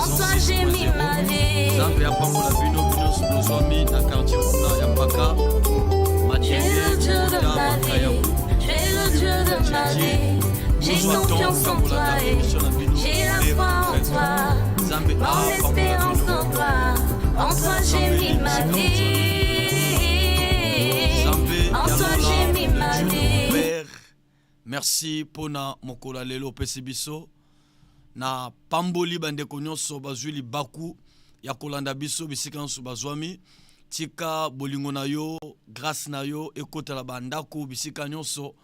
En toi j'ai mis ma vie. Nzambe apambola bino bino nyonso bozwami na quartier kuna ya Mpaka. Tu es le Dieu de ma vie. Tu es le Dieu de ma vie. J'ai confiance en toi et j'ai la foi en toi. Mon espérance en toi. En toi j'ai mis ma vie. En toi j'ai mis ma vie. Père, merci mpona mokolo ya lelo opesi biso. Na pamboli bandeko nyonso bazwi libaku ya kolanda biso bisika nyonso bazwami. Tika bolingo na yo, grâce na yo ekotala bandako bisika nyonso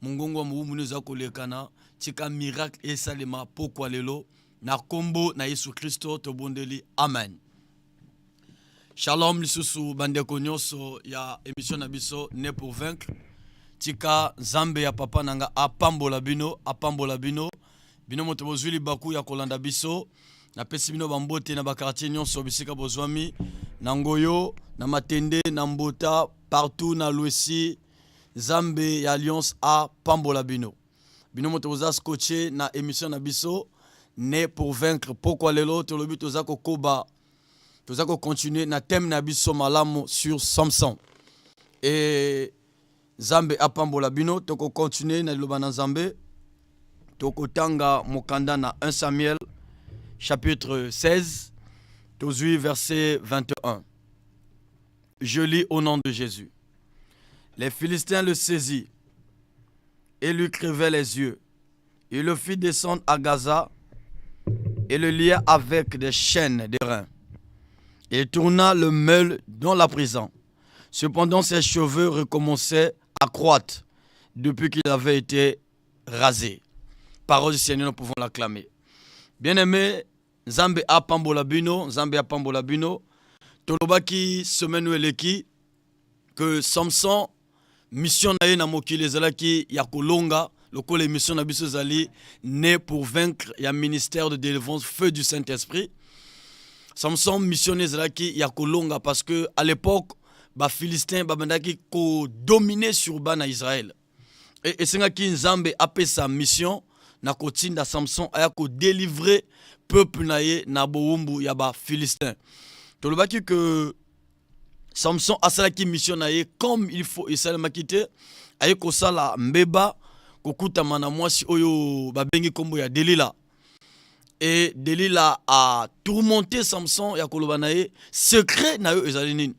mongongo ya mowumbu eza kolekana. Tika miracle esalema pokwa lelo na kombo na Yesu Kristo tobondeli, amen. Shalom lisusu bandeko nyonso ya émission na biso Né pour vaincre. Tika Nzambe ya papa na nga apambola bino, apambola bino, bino moto bozwi libaku ya kolanda biso. Napesi bino bambote na baquartier nyonso bisika bozwami, na Ngoyo, na Matende, na Mbota, partout na Lwesi. Nzambe ya alliance apambola bino, bino moto boza scotché na émission na biso Né pour vaincre. Pokwa lelo tolobi toza kokoba, toza kocontinue na thème na biso malamu sur Samson. E Nzambe apambola bino. Tokocontinue na liloba na Nzambe. Tokotanga mokanda na 1 Samuel chapitre 16, tozwi verset 21. Je lis au nom de Jésus. Les Philistins le saisit et lui crevaient les yeux. Il le fit descendre à Gaza et le lia avec des chaînes d'airain. Il tourna le meule dans la prison. Cependant, ses cheveux recommençaient à croître depuis qu'il avait été rasé. Parole du Seigneur, nous pouvons l'acclamer. Bien-aimé, Nzambe apambola bino, Nzambe apambola bino. Tolobaki semaine eleki que Samson, mission na ye na mokili ezalaki ya kolonga. Lokola émission na biso ezali Né pour vaincre ya ministère de délivrance Feu du Saint-Esprit, Samson mission ezalaki ya kolonga parce que à l'époque Baphilistin babandaki kodominer sur bana Israël. E esengaki Nzambe apesa mission na kotinda Samson aya kodélivrer peuple na ye na bowumbu ya Baphilistin. Tolobaki que Samson asalaki mission na ye comme il faut, esalemaki te. Aye kosala mbeba, kokutama na mwasi oyo babengi nkombo ya Delila. E Delila atourmenté Samson ya koloba na ye: secret na yo ezali nini?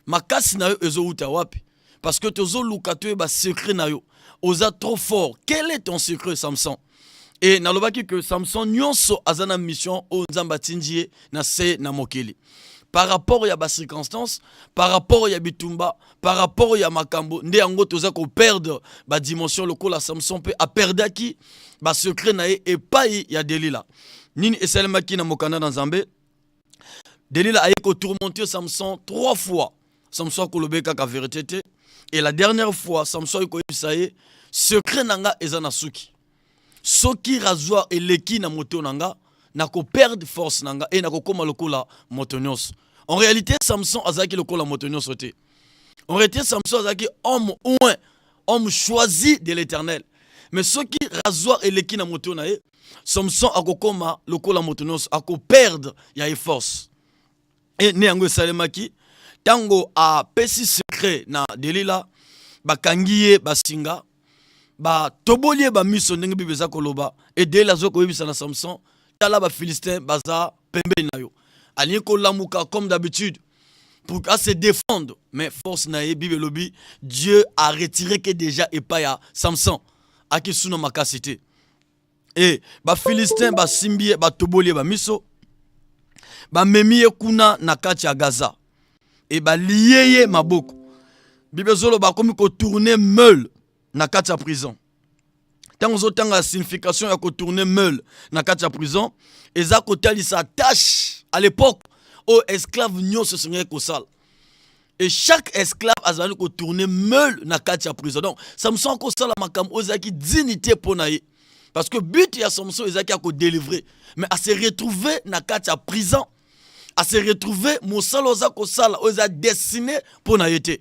Makasi na yo ezowuta wapi? Parce que tozoluka toyeba secret na yo, oza trop fort. Quel est ton secret, Samson? E nalobaki que Samson nyonso aza na mission oyo Nzambe atindi ye na se na mokili. Par rapport ya bacirconstance, par rapport ya bitumba, par rapport ya makambo, nde yango toza koperdre badimension. Lokola Samson mpe aperdaki basecret na ye epai ya Delila, nini esalemaki na mokanda na Nzambe? Delila aye kotourmenter Samson trois fois. Samson akolobe kaka vérité te. Et la dernière fois, Samson aye koyebisa ye: secret na nga eza na suki. Soki rasoir eleki na moto na nga, nakoperdre force na nga e nakokóma lokola moto nyonso. En réalité, Samson azalaki lokola moto nyonso te. En réalité, Samson azalaki homme oint, homme choisi de l'Éternel. Mais soki rasoir eleki na moto na ye, Samson akokóma lokola moto nyonso, akoperdre ya ye force. E nde yango esalemaki. Ntango apesi secret na Delila, bakangi ye basinga, batoboli ye bamiso ndenge Bible eza koloba. E Delila aza koyebisa na Samson: tala, Baphilistin baza pembeni na yo. Alingi kolamuka comme d'habitude pour à se défendre, mais force na ye, Bible elobi, Dieu a retiré que déjà epai ya Samson akisuna makasi te. E Baphilistin basimbi ye, batoboli ye bamiso, bamemi ye kuna na kati ya Gaza e balie ye maboko. Bible ezoloba akomi kotourner meule na kati ya prison. Ntango ozotanga signification ya kotourner meule na kati ya prison, eza kotalisa tâche à l'époque oyo esclave nyonso esengaki kosala. Et chaque esclave azali kotourner meule na kati ya prison. Donc Samson akosala makambo oyo ezalaki dignité mpo na ye, parce que but ya Samson ezalaki ya kodélivrer, mais ase retrouver na kati ya prison, ase retrouver mosala oza kosala oyo eza destiné mpo na ye te.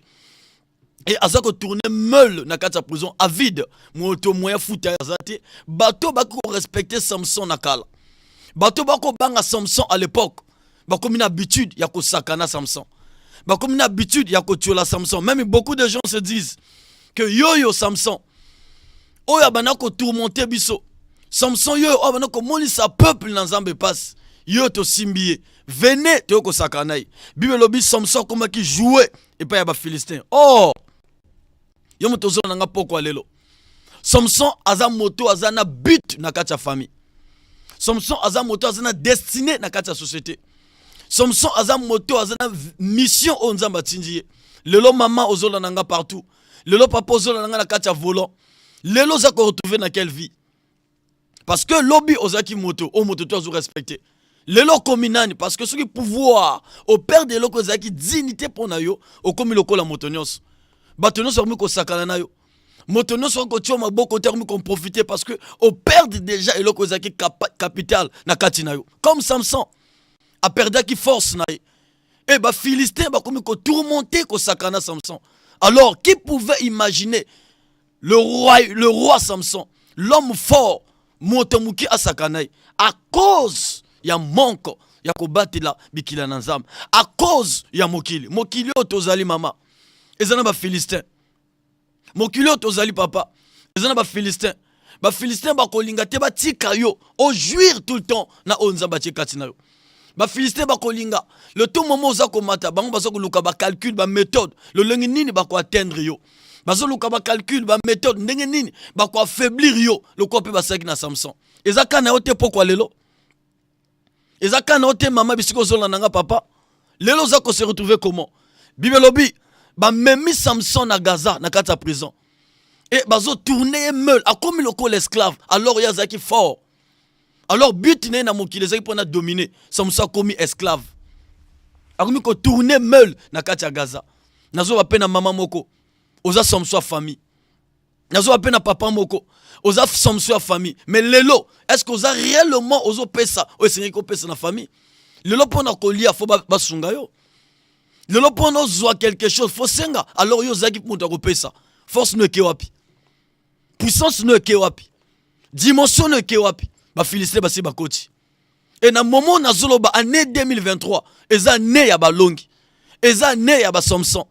E aza kotourner meule na kati ya prison à vide, moto moya futa aza te. Bato baki korespecter Samson na kala. Bato bakobanga Samson à l'époque bakomi na habitude ya kosakana Samson, bakomi na habitude ya kotiola Samson. Même beaucoup de gens se disent que yoyo Samson oyo abanda kotourmenter biso, Samson yoyo oyo abanda komonisa peuple na Nzambe mpasi, yo tosimbi ye, venez, toyo kosakana na ye. Bible elobi Samson akomaki jouet epai ya Bafilistin. Or yo moto ozona na nga pokwa lelo, Samson aza moto aza na but na kati ya famille. Samson aza moto aza na destinée na kati ya société. Samson aza moto aza na mission oyo Nzambe atindi ye. Lelo mama ozolanda nga partout, lelo papa ozolanda nga na kati ya volant, lelo oza koretrouver na quelle vie? Parce que lobi ozalaki moto oyo moto to azorespecter, lelo okomi nani? Parce que soki pouvoir operdre eloko ezalaki dignité mpo na yo, okomi lokola moto nyonso. Bato nyonso bakomi kosakana na yo, moto nyonso akoki kotia maboko te, akomi koprofiter parce que operdre déjà eloko ezalaki capital na kati na yo. Comme Samson aperdaki force na ye e Bafilistin bakomi kotourmenter, kosakana Samson. Alors qui pouvait imaginer le roi Samson, l'homme fort, moto moke asakana ye à cause ya manque ya kobatela bikila na Nzambe, à cause ya mokili? Mokili oyo tozali, mama, eza na Bafilistin. Mokili oyo tozali, papa, eza na Bafilistin. Bafilistin bakolinga te batika yo ojouir tout le temps na oyo Nzambe atie kati na yo. Bafilistin bakolinga le tout moment oza komata, bango baza koluka bacalcul, baméthode, lolenge nini bakoatteindre yo. Bazoluka bacalcul, baméthode, ndenge nini bakoaffaiblir yo, lokola mpe basalaki na Samson. Eza ka na yo te pokwa lelo, eza ka na yo te mama, bisika ozolanda nga papa, lelo oza kose retrouver comment? Bible elobi bamemi Samson na Gaza, na kati ya prison, e bazotourner ye meule, akomi lokola esclave. Alors ye azalaki fort, alors but na ye na mokili ezalaki mpona dominer. Samson akomi esclave, akomi kotourner meule na kati ya Gaza. Nazoba mpe na mama moko oza Samson ya famille, nazoba mpe na papa moko oza Samson ya famille. Mais lelo, est ce que oza réellement ozopesa oyo esengeli kopesa na famille? Lelo mpona kolia faut basunga yo, lelo mpona ozwa quelque chose faut senga. Alors yo ozalaki moto akopesa, force no eke wapi? Puissance no eke wapi? Dimension no eke wapi? Bafilistin basi bakoti. E na moment nazoloba, année 2023 eza année ya balongi, eza année ya baSamson.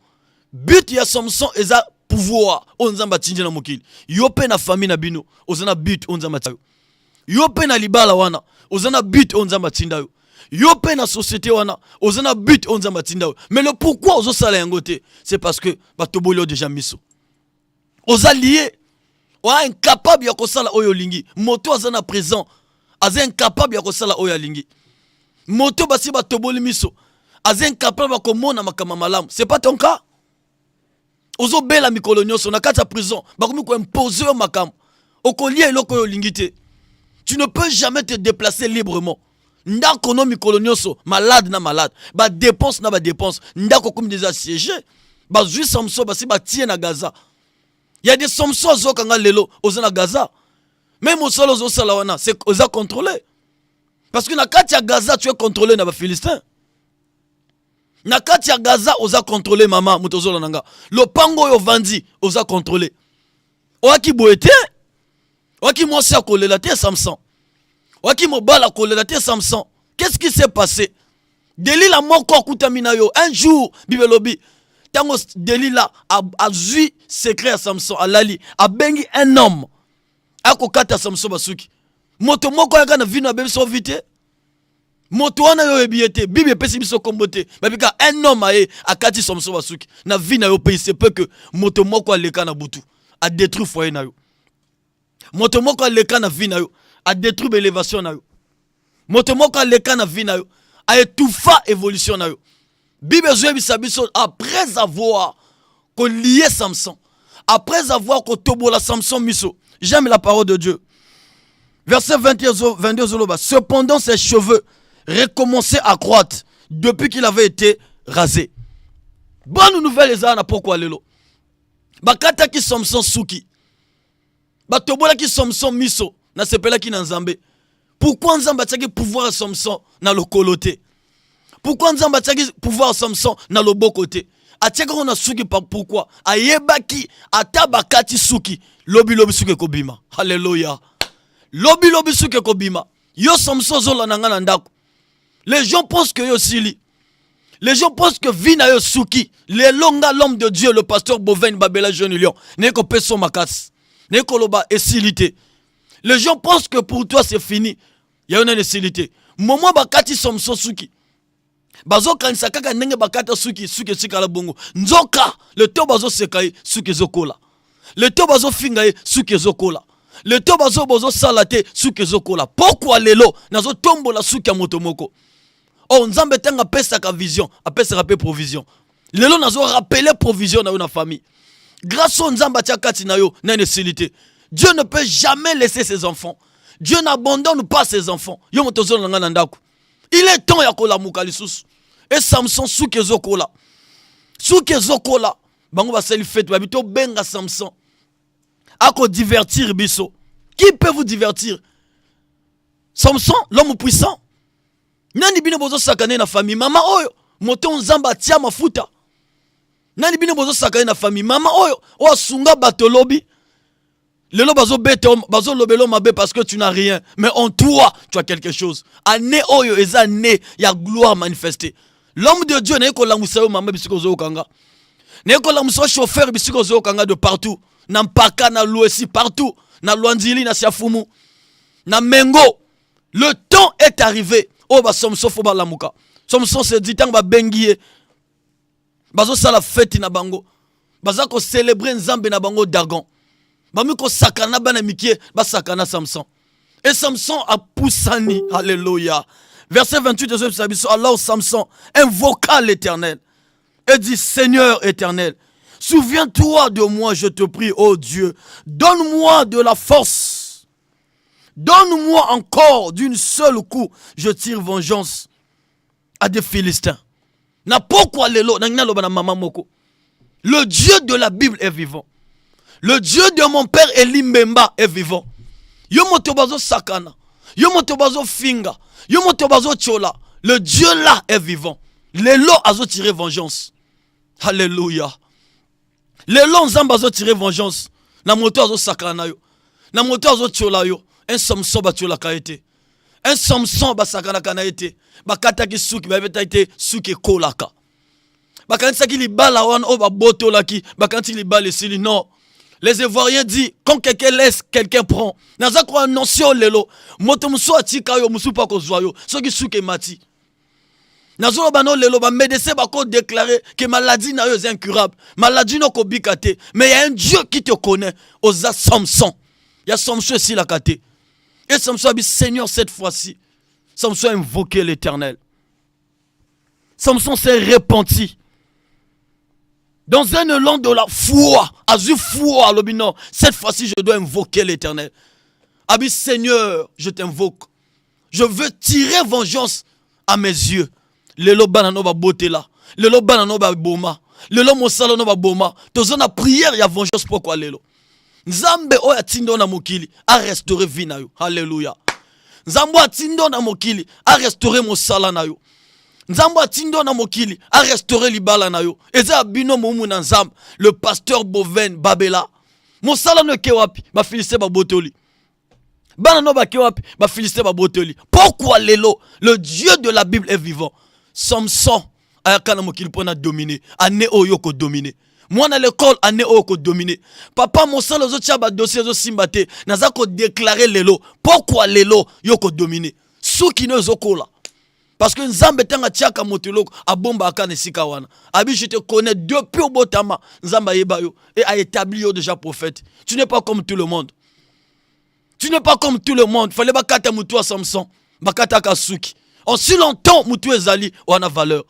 But ya Samson eza pouvoir oyo Nzambe atindi na mokili. Yo mpe na famille na bino oza na but oyo Nzambe atinda yo. Yo mpe na libala wana oza na but oyo Nzambe atinda yo. Yo mpe na société wana oza na but oyo Nzambe atinda yo. Mais le pourquoi ozosala yango te, c'est parce que batoboli yo déjà miso, oza lié, oza incapable ya kosala oyo olingi. Moto aza na présent aza incapable ya kosala oyo alingi. Moto basi batoboli miso aza incapable ya komona makambo malamu. C'est pas ton cas? Ozobela mikolo nyonso na kati ya prison, bakomi koimposer yo makambo, okolia eloko oyo olingi te, tu ne peux jamais te déplacer librement. Ndako no mikolo nyonso malade na malade, badépense na badépense, ndako okomi déjà siège. Bazwi Samson, basi batie na Gaza. Ya des Samson azokanga lelo, oza na Gaza, même mosala ozosala wana oza contrôlé, parce que na kati ya Gaza tu es contrôlé na Bafilistin. Na kati ya Gaza oza contrôlé. Mama moto ozolanda nga, lopango oyo ovandi oza contrôlé. Oyaki boye te, oyaki mwasi akolela te Samson, oyaki mobali akolela te Samson. Qu'est-ce qui s'est passé? Delila moko akutami na yo un jour. Bible elobi ntango Delila azwi secret ya Samson, alali, abengi un homme akokata Samson basuki. Moto moko ayaka na vino, abebi so vi te. Moto wana yo oyebi ye te, Bible epesi biso kombo te. Babika un homme aye, akati Samson basuki. Na vie na yo mpe, se peut que moto moko aleka na butu, adétruire foyer na yo. Moto moko aleka na vie na yo, adétruire baélévation na yo. Moto moko aleka na vie na yo, aétouffa évolution na yo. Bible ezoyebisa biso, après avoir kolier Samson, après avoir kotobola Samson miso, j'aime la parole de Dieu, verset 21, 22 ozoloba: cependant ses cheveux recommençaient à croître depuis qu'il avait été rasé. Bonne nouvelle eza na pokwa lelo: bakataki Samson suki, batobolaki Samson miso. Nasepelaki na Nzambe. Pourquoi Nzambe atiaki pouvoir ya Samson na lokolo te? Pourquoi Nzambe atiaki pouvoir ya Samson na loboko te, atiaki yango na suki? Pourquoi? Ayebaki ata bakati suki, lobilobi suki ekobima. Halleluya! Lobilobi suki ekobima. Yo Samson ozolanda nga na ndako. Les gens pensent que yo osili. Les gens pensent que vie na yo suki. Lelo nga l'homme de Dieu, le pasteur Boven Babela Jeune Lion, naye kopesa makasi. Naye koloba esili te. Les gens pensent que pour toi c'est fini. Ya yo nani esili te. Moment bakati Samson suki. Bazokanisa kaka ndenge bakata suki, suki etikala bongo. Nzoka le to bazoseka ye, suki ezokola. Le to bazofinga ye, suki ezokola. Le to bazo bozosala te, suki ezokola. Pokwa lelo nazotombola suki ya moto moko. Oh Nzambe ntango apesaka vision, apesaka mpe provision. Lelo nazo rappeler provision na yo na famille. Grâce au Nzambe atia kati na yo nani esili te. Dieu ne peut jamais laisser ses enfants. Dieu n'abandonne pas ses enfants. Yo moto ozolanda nga na ndako. Il est temps ya kolamuka lisusu. E Samson suki ezokola. Suki ezokola. Bango basali fête babi tobenga Samson. Ako divertir biso. Qui peut vous divertir? Samson, l'homme puissant. Nani bino bozosakana na famille mama oyo moto Nzambe atia mafuta. Nani bino bozosakana na famille mama oyo oyo asunga bato lobi. Lelo bazobeta, bazolobela mabe parce que tu n'as rien, mais en toi tu as quelque chose. Année oyo eza année ya gloire manifestée. L'homme de Dieu naye kolamusa yo mama bisika ozoyokanga. Naye kolamusa yo chauffeur bisika ozoyokanga de partout. Na Mpaka, na Luesi, partout. Na Lwanzili, na Siafumu, na Mengo. Le temps est arrivé. Oyo baSamson fo balamuka. Samson se dit ntango babengi ye, bazosala feti na bango, baza kocélébrer nzambe na bango Dagon, bami kosakana na bana mike, basakana Samson. Et Samson apusani. Alléluia. Verset 28 ezoyebisa biso: alors Samson invoqua l'Éternel et dit: Seigneur éternel, souviens-toi de moi, je te prie, ô Dieu, donne-moi de la force, donne-moi encore d'une seule coup, je tire vengeance à des Philistins. Na pokwa lelo nangi naloba na mama moko: le Dieu de la Bible est vivant. Le Dieu de mon père Eli Mbemba est vivant. Yo moto bazosakana, yo moto bazofinga, yo moto bazotiola, le Dieu là est vivant. Lelo azotire vengeance. Alléluia. Lelo Nzambe azotire vengeance na moto azosakana na yo, na moto azotiola yo. Un Samson batiolaka ye te. Un Samson basakanaka na ye te. Bakataki suki, babetaki te, suki ekolaka. Bakanisaki libala wana oyo babotolaki, bakanisaki libala esili. Non, les Ivoiriens dit: quand quelqu'un laisse, quelqu'un prend. Naza koannonce yo lelo, moto mosusu atika yo, mosusu mpo akozwa yo soki suki emati. Nazoloba no lelo, bamédecin bakodéclare ke maladie na yo eza incurable, maladie no okobika te, mais y a un Dieu qui te connaît. Oza Samson ya Samson esilaka te. Et Samson abi: Seigneur, cette fois-ci. Samson a invoqué l'Éternel. Samson s'est repenti dans un élan de la foi. Azwi foi, alobi: non, cette fois-ci je dois invoquer l'Éternel. Abi: Seigneur, je t'invoque, je veux tirer vengeance à mes yeux. Lelo bana no babotela, lelo bana no baboma, lelo mosala no baboma. Toza na prière ya vengeance. Pokwa lelo, Nzambe oyo atindi yo na mokili arestaure vie na yo. Halleluya. Nzambe oyo atindi yo na mokili arestaure mosala na yo. Nzambe atindi yo na mokili arestaure libala na yo. Eza ya bino momu na Nzambe, le pasteur Boven Babela. Mosala no eke wapi? Bafilistin babotoli. Bana no bake wapi? Bafilistin babotoli. Pourquoi lelo le Dieu de la Bible est vivant. Samson ayaka na mokili mpo na dominer. Année oyo kodominer. Mwana l'école, année oyo kodominer. Papa, mosala ozotia badossier ezosimba te. Naza kodéclare lelo, pokwa lelo yo kodominer. Suki no ezokola parce que Nzambe ntango atiaka moto eloko, abombaka na esika wana. Abi: je te connais depuis obotama. Nzambe ayeba yo et aétabli yo déjà prophète. Tu n'es pas comme tout le monde, tu n'es pas comme tout le monde. Fallait bakata motu ya Samson, bakataka suki. Aussi longtemps motu ezali wana valeur.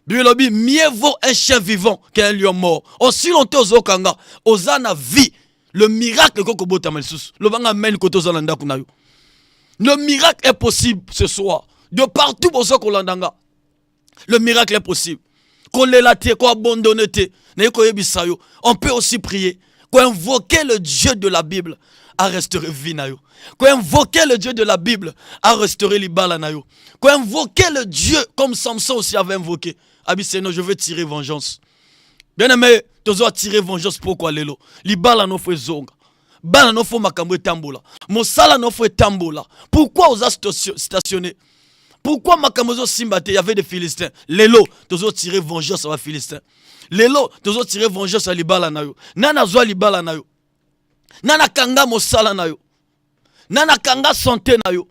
Bible elobi: mieux vaut un chien vivant qu'un lion mort. Aussi longtemps ozokanga, oza na vie, le miracle ekoki kobotama lisusu. Lobanga amen kote oza na ndako na yo. Le miracle est possible ce soir. De partout boza kolanda nga, le miracle est possible. Kolela te, koabandonne te. Naye koyebisa yo, on peut aussi prier, koinvoquer le Dieu de la Bible a restaurer vie na yo, koinvoquer le Dieu de la Bible a restaurer libala na yo, koinvoquer le Dieu comme Samson aussi avait invoqué. Abi: Seigneur, je veux tirer vengeance. Bien aimé, tozo tirer vengeance. Pourquoi lelo libala no fo ezonga? Bana no faut makambo etambola. Mosala no faut etambola. Pourquoi oza stationné? Pourquoi makambo ezosimba te? Y avait des Philistins. Lelo tozotirer vengeance ya Baphilistins. Lelo tozotirer vengeance ya libala na yo. Nani azwa libala na yo? Nani akanga mosala na yo? Nani akanga santé na yo?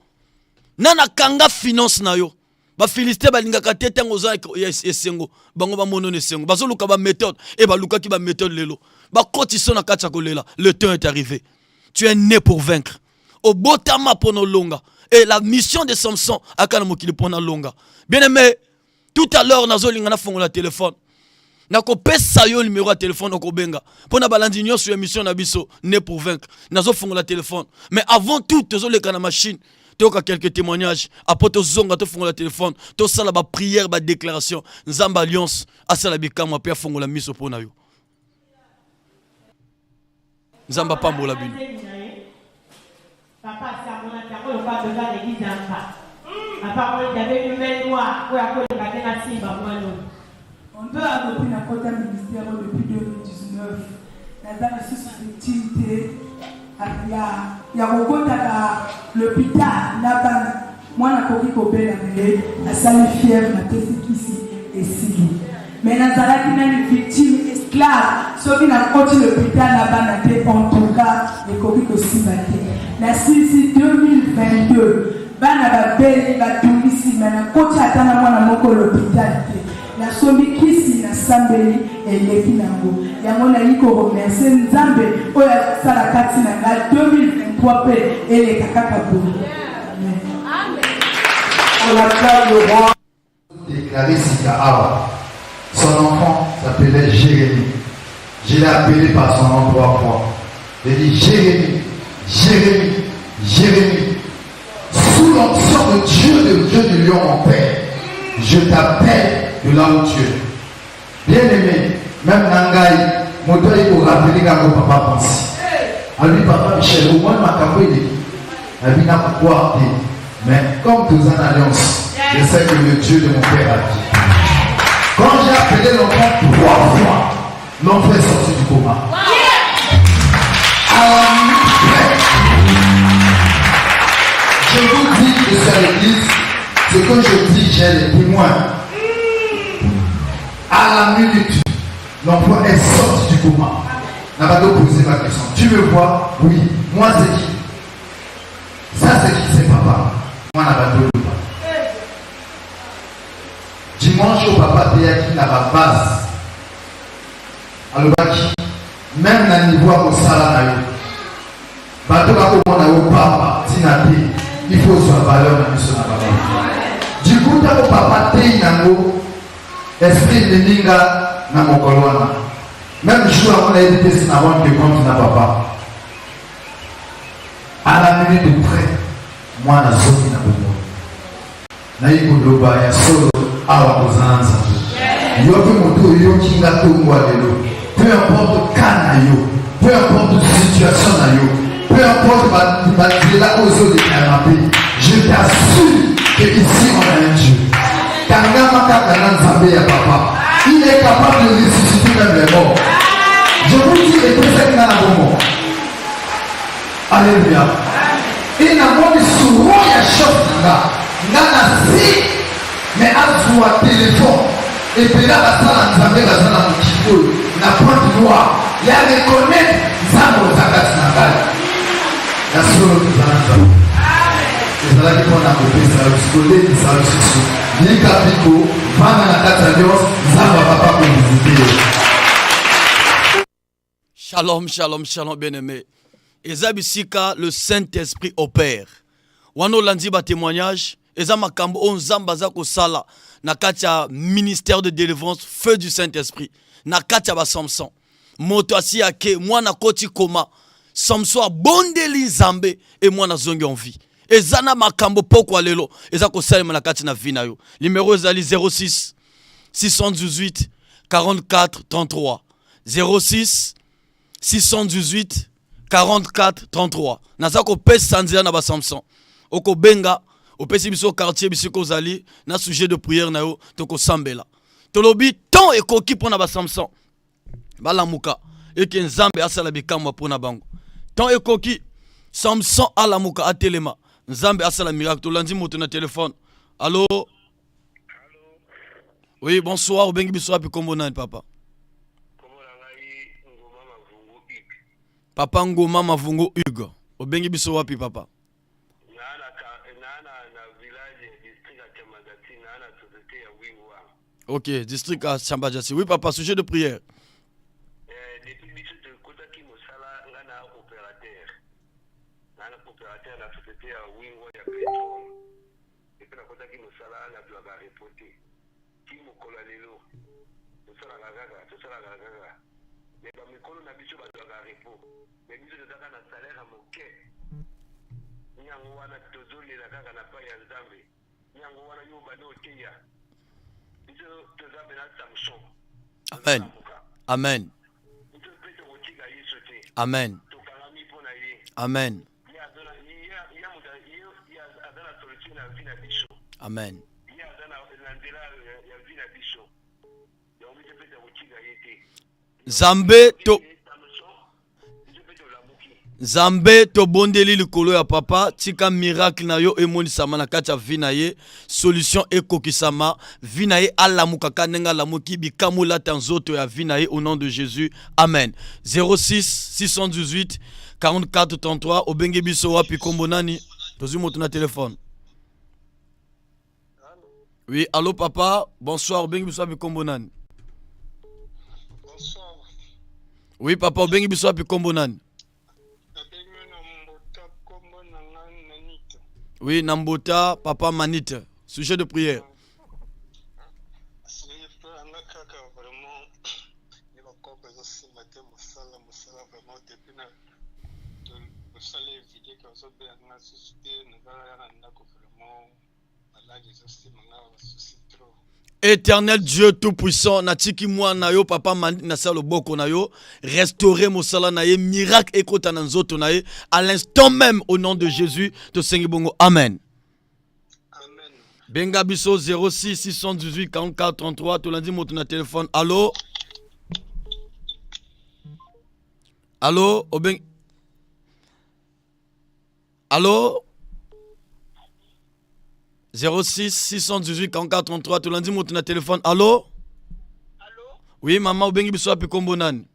Nani akanga finance na yo? Baphilistins balingaka te ntango oza esengo, bango bamono na esengo, bazoluka baméthode. E balukaki baméthode, lelo bakotisa na kati ya kolela. Le temps est arrivé. Tu es né pour vaincre. Obotama mpo na olonga. Et la mission de Samson aka na mokili mpo na longa. Bien aimé, tout à l'heure nazolinga nafongola telefone, nakopesa yo numéro ya telefone, okobenga mpo na balandi nyonso ya émission na biso Né pour vaincre. Nazofongola telefone, mais avant tout tozoleka na machine, toyoka quelques témoignages. Après tozonga, tofongola telefone, tosala baprière, badéclaration. Nzambe alliance asala bikamwa mpe afongola miso mpo na yo. Nzambe apambola bino. Papa asi amonaki yango lokola toza na église ya mpa. Papa amonaki abengi main noire oyo akoleka te na simba mwana oyo. On doit adopter na kota ministère oyo depuis 2019. Naza lisusu victime te ya kokota na l'hôpital na bana. Mwana akoki kobela na ye, asali fièvre, napesi kisi, esili. Mais nazalaki nani victime, esclave. Soki nakoti l'hôpital na bana te, en tout cas ekoki kosimba te. Nasilisi 2022, bana babeli, batungisi, mais nakoti ata na mwana moko l'hôpital te. Nasombi kisi, nasambeli, eleki nango. Yango nayi koremercier Nzambe oyo asala kati na ngai. 2023 mpe eleka kaka boye. Amen. On acclame le roi. Déclaré sika awa. Son enfant s'appelait Jérémie. Je l'ai appelé par son nom trois fois. J'ai dit: Jérémie, Jérémie, Jérémie. Sous l'onction de Dieu, de Dieu du lion, mon père, je t'appelle de là où tu es. Bien-aimé, même na ngai, moto ayi korappeler ngango papa Pansi. Alobi: papa Michel, au moins makambo eleki. Nabi na croire te. Mais comme toza en alliance, je sais que le Dieu de mon père a dit. Quand j'ai appelé l'enfant trois fois, l'enfant est sorti du coma. À la minute près, je vous dis, je suis à l'église, ce que je dis, j'ai les témoins. À la minute, l'enfant est sorti du coma. N'a pas posé ma question. Tu me vois? Oui. Moi, c'est qui? Ça, c'est qui? C'est papa. Moi, n'a pas de. Dimanche oyo papa ateyaki na babase, alobaki même na niveau ya kosala na yo, bato bakomona yo pamba, ntina te. Il faut ozwa valeur na miso na bango. Du coup, ntango papa tei nango, esprit ememi nga na mokolo wana, même jour yango nayebi te si na rendre compte na papa. À la minute de près, mwana azongi na bomoi. Nayi koloba ya solo awa, koza na Nzambe. Yo mpe moto oyoki nga ntongo ya lelo, peu importe cas na yo, peu importe situation na yo, peu importe banzela oyo ozoleka ya mabe, je t'assure que ici on a un Dieu. Kangama kaka na Nzambe ya papa. Il est capable de ressusciter même les morts. Je vous dis, epesaki nga na bomoi. Alléluia. E namoni souvent ya chef na nga, nga na si mais azwa telefone ebela, basala Nzambe baza na mokili oyo na Pointe Noire ya reconnaître Nzambe oza kati na ngai. Ya solo, toza na Nzambe. Ezalaki mpona kopesa kolendisa lisusu lika biko vanda na kati ya nyonso. Nzambe apapa kovisiter yo. Shalom, shalom, shalom, bien-aimé. Eza bisika le Saint-Esprit opère. Wana olandi batémoignage, eza makambo oyo Nzambe aza kosala na kati ya ministère de délivrance Feu du Saint-Esprit, na kati ya baSamson. Moto asi ake, mwana akoti coma, Samson abondeli Nzambe e mwana azongi en vie. Eza na makambo pokwa lelo eza kosalema na kati na vie na yo. Numero ezali 06 618 44 33, 06 618 44 33. Naza kopesa nzela na baSamson. Okobenga, opesi biso quartier bisika ozali na sujet de prière na yo, tokosambela. Tolobi temps ekoki mpo na baSamson balamuka, eke Nzambe asala bikamwa mpo na bango. Temps ekoki. Samson alamuka atelema. Nzambe asala miracle. Tolandi moto na telefone. Allo? Oui, bonsoir. Obengi biso wapi kombo nani papa? Papa Ngoma Mavungu Hugues. Obengi biso wapi papa? Ok, district à Chambajasi. Oui papa, sujet de prière. Eh, depuis biso tokotaki mosala nga na opérateur nga na opérateur na société ya wingwa ya pétrole depuis nakotaki mosala nazwaka repos te ti mokolo ya lelo tosalaka kaka tosalaka kaka me bamikolo na biso bazwaka repos me biso tozaka na salaire ya moke yango wana tozolela kaka na pai ya nzambe yango wana yo obandi oteya biso toza mpena samson. Amen. Amen. Biso mpe tokotika Yesu te. Amen. Tokangami mpo na ye. Amen. Ye aza na solution na vie na biso. Amen. Ye aza na nzela ya vie na biso. Donc biso mpe tokotika ye te. Nzambe to Nzambe tobondeli likolo ya papa, tika miracle na yo emonisama na kati ya vie na ye, solution ekokisama, vie na ye alamuka kaka ndenge alamuki, bikamwa elata nzoto ya vie na ye au nom de Jésus. Amen. 06 618 44 33 obengi biso wapi kombo nani? Tozwi moto na telefone. Oui, allo papa, bonsoir, obengi biso wapi kombo nani? Bonsoir. Oui papa, obengi biso wapi kombo nani? Nabengi na Mbota, kombo na nga Manite. Oui, na Mbota, papa Manite. Sujet de prière. Sujet de prière nga kaka vraiment ni bakopo ezosimba te mosala mosala vraiment depuis na tosala evide ke ozobenga nga susu te nazalaka na ndako vraiment Éternel Dieu Tout-Puissant, natiki mwana na yo papa Mandi na sa loboko na yo, restaurer mosala na ye, miracle ekota na nzoto na ye, à l'instant même au nom de Jésus, tosengi bongo. Amen. Amen. Benga biso 06 618 44 33 tolandi moto na téléphone. Allô? Allô, obeng Allo 06 618 44 33 tolandi moto na telefone. Allo? Allo? Oui mama, obengi biso wapi kombo nani?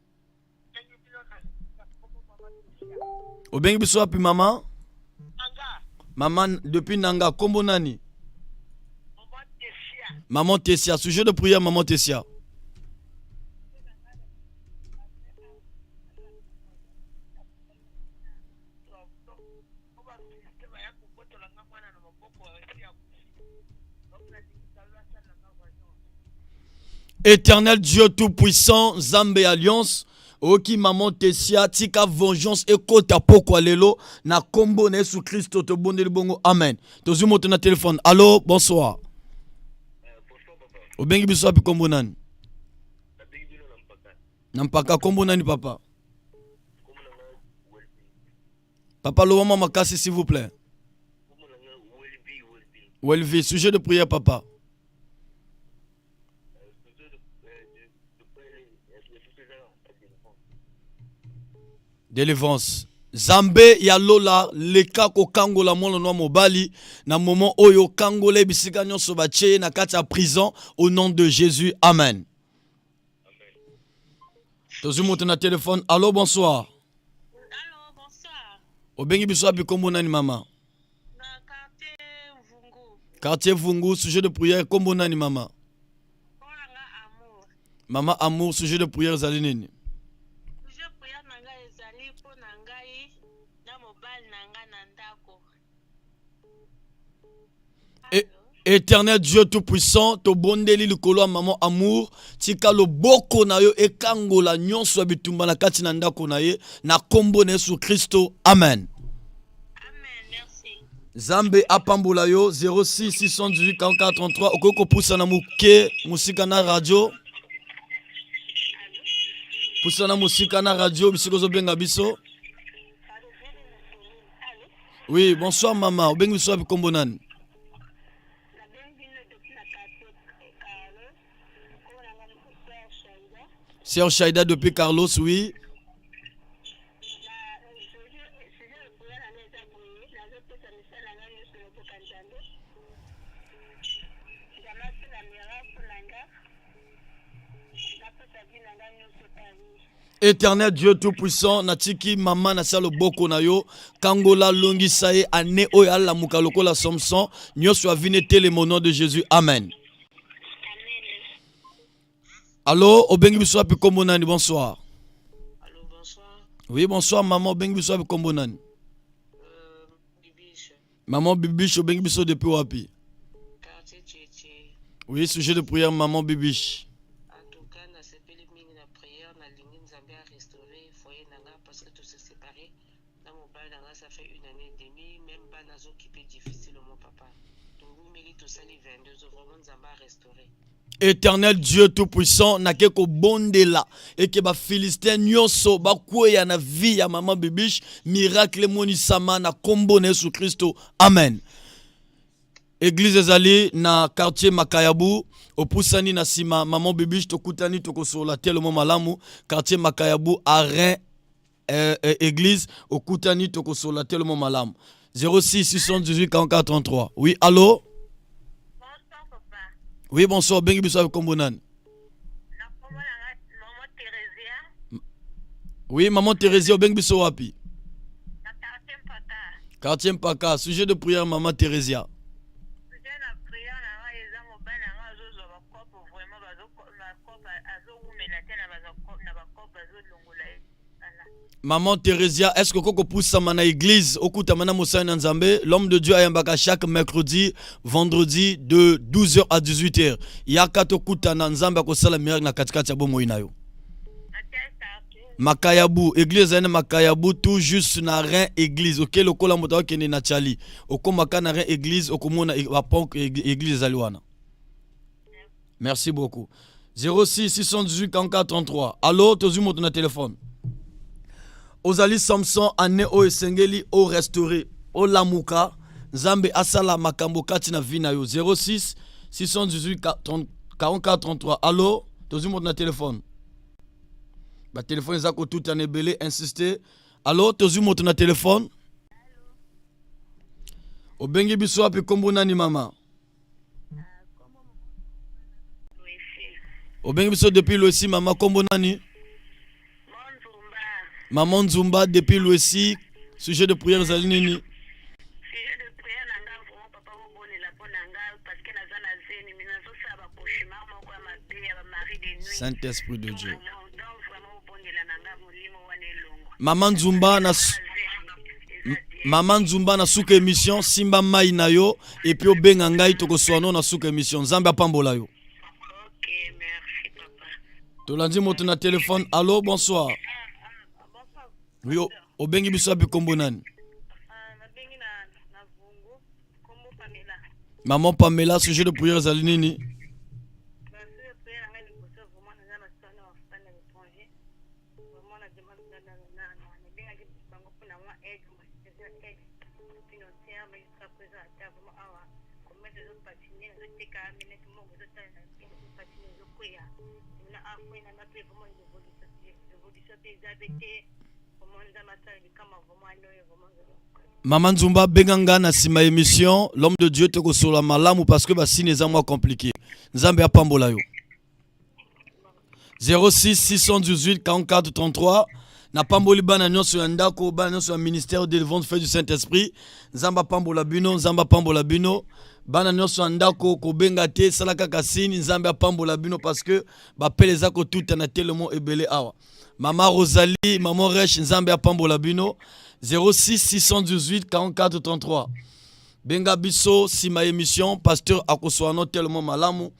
Obengi biso wapi mama? Nanga. Mama depuis Nanga, kombo nani? Maman Tessia. Maman Tessia, sujet de prière maman Tessia. Éternel Dieu Tout-Puissant, Nzambe Alliance, oyoki maman Tesia, tika vengeance ekota pokwa lelo na kombo na Yesu Kristo tobondeli bongo amen. Tozwi moto na telefone. Allo, bonsoir. Obengi biso wapi kombo nani? Na mpaka kombo nani papa? Papa loba mwa makasi s'il vous plaît. Welvi, sujet de prière papa. Délivrance. Zambe ya lola leka kokangola mwana nwa mobali na moment oyo kangola bisika nyonso batie ye na kati ya prison au nom de Jésus. Amen. Tozwi moto na telefone. Allo, bonsoir. Allo, bonsoir. Obengi biso wapi kombo nani mama? Na quartier Vungu. Quartier Vungu, sujet de prière kombo nani mama? Kombo na nga Amour. Mama Amour, sujet de prière ezali nini? Sujet de prière na nga ezali mpo na ngai na mobali na nga na ndako. E, Éternel Dieu Tout-Puissant, tobondeli likolo ya maman Amour, tika loboko na yo ekangola nyonso ya bitumba na kati na ndako na ye na kombo na Yesu Kristo. Amen. Nzambe apambola yo. 06 618 44 33 okoki kopusana moke mosika na radio, pusana mosika na radio bisika ozobenga biso. Oui, bonsoir maman. Obengi biso wapi kombo nani? Sœur Shaida depuis Carlos, oui. Éternel Dieu Tout-Puissant, natiki mama na sa loboko na yo, kangola longisa ye ane oyo alamuka lokola Samson, nyonso avine telema au nom de Jésus. Amen. Allo, obengi biso wapi kombo nani? Bonsoir. Allô, bonsoir. Oui, bonsoir maman, obengi biso wapi kombo nani? Bibiche, Maman Bibiche, obengi biso depuis wapi? quartier Tchétché. Oui, sujet de prière maman Bibiche. En tout cas, nasepeli mingi na prière, nalingi Nzambe a restaurer foyer na nga parce que to se séparer na mobali na nga ça fait une année et demie, même bana azokipe difficilement papa. Towumeli tosali 22 ans, vraiment Nzambe a restaurer. Éternel Dieu Tout-Puissant, nake kobondela eke bafilistin nyonso bakweya na vie ya mama Bibiche, miracle emonisama na kombo na Yesu Kristo. Amen. Église ezali na quartier Makayabu, opusani na nsima maman Bibiche, tokutani tokosolola telemo malamu. Quartier Makayabu arin église okutani tokosolola telemo malamu. 06 618 44 33. Oui, allo? Bonsoir papa. Oui, bonsoir, bengi biso abe kombo nani? Na kombo na nga maman Theresia Oui, maman Thérésia, obengi biso wapi? Na quartier Mpaka. Quartier Mpaka, sujet de prière maman Thérésia. Sujet na prière na nga eza mobali na nga azozwa bakope vraiment bakope azowumela te na bakope azolongola ye. Voilà. Maman Thérésia, est-ce que koko pusama na église okutama na mosali na Nzambe? L'homme de Dieu ayambaka chaque mercredi, vendredi de 12h à 18h. Yaka tokutana Nzambe akosala miracle na katikati ya bomoi na yo. Na quel quartier? Makayabu, église ezali na Makayabu, tout juste na Rein église. Oke lokola moto akokende na Tchali. Okomaka na Rein église, okomona baponk église ezali wana. Merci beaucoup. 06 618 44 33. Allo, tozwi moto na téléphone. Ozali Samson, année oyo esengeli o restaurer, olamuka, Nzambe asala makambo kati na vie na yo. 06 618 44 33. Allo, tozwi moto na téléphone. Ba téléphone eza kotutana ebele, insister. Allo, tozwi moto na téléphone. Obengi biso wapi kombo nani mama? Obengi biso depuis Luesi mama, kombo nani? Maman Nzumba depuis Luesi, sujet de prière ezali nini? Sujet de prière na nga vraiment papa bobonela mpo na nga parce que naza na zemi mais nazosala bacauchemar moko ya mabe ya bamari de nuit. Saint-Esprit de Dieu. Donc vraiment bobondela na nga molimo wana elongwa. Maman Nzumba na Maman Nzumba na suka émission simba mai na yo et puis obenga ngai tokoswano na suka émission. Nzambe apambola yo. Ok, merci papa. Tolandi moto na téléphone. Allo, bonsoir. Bonsoir. Oui, obengi biso wapi kombo nani? Nabengi na Vungu, kombo Pamela. Maman Pamela, sujet de prière ezali nini? Sujet de prière na ngai liboso vraiment naza na soni na bafani na l'étranger. Vraiment na demande nabengaki bango mpona mwa aide, eza aide financière mais jusqu'à présent ata vraiment awa commerce ezopatine nazoteka minete moko ezotala na ezopatine ezokweya na afoi nanga mpe vraiment évolution mpe eza be te vraiment Nzambe asala likama vraiment ane oyo vraiment. Mama Nzumba, benga nga na nsima émission, l'homme de Dieu tokosola malamu parce que basine eza mwa compliqué. Nzambe apambola yo. 06 618 44 33. Napamboli bana nyonso ya ndako, bana nyonso ya ministère de vente fait du Saint-Esprit. Nzambe apambola bino, Nzambe apambola bino. Bana nyonso ya ndako kobenga te, sala kaka signe, Nzambe apambola bino parce que bapele eza kotuta na telemo ebele awa. Mama Rosalie, Mama Resh, Nzambe apambola bino. 06 618 44 33. Benga biso sima émission, pasteur akoswano tellement malamu.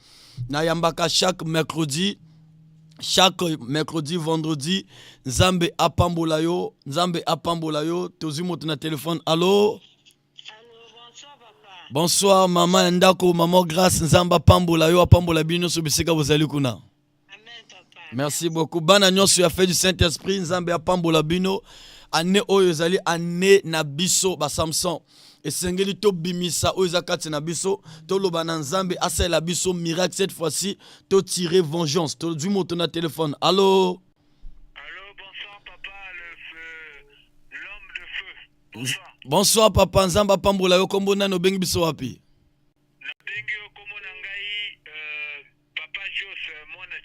Nayambaka chaque mercredi, chaque mercredi, vendredi. Nzambe apambola yo, Nzambe apambola yo. Tozwi moto na téléphone. Allo? Allo, bonsoir papa. Bonsoir mama ya ndako, mama Grâce, Nzambe apambola yo, apambola bino nyonso bisika bozali kuna. Amen papa. Merci beaucoup. Bana nyonso ya fait du Saint-Esprit, Nzambe apambola bino. Année oyo ezali année na biso ba Samson. Esengeli tobimisa oyo eza kati na biso, toloba na Nzambe asalela biso miracle cette fois-ci, to tirer vengeance. Tozwi moto na téléphone. Allo? Allô, bonsoir papa, le feu, l'homme de feu. Bonsoir. Bonsoir papa, Nzambe apambola yo, kombo nani obengi biso wapi? Nabengi yo kombo na ngai.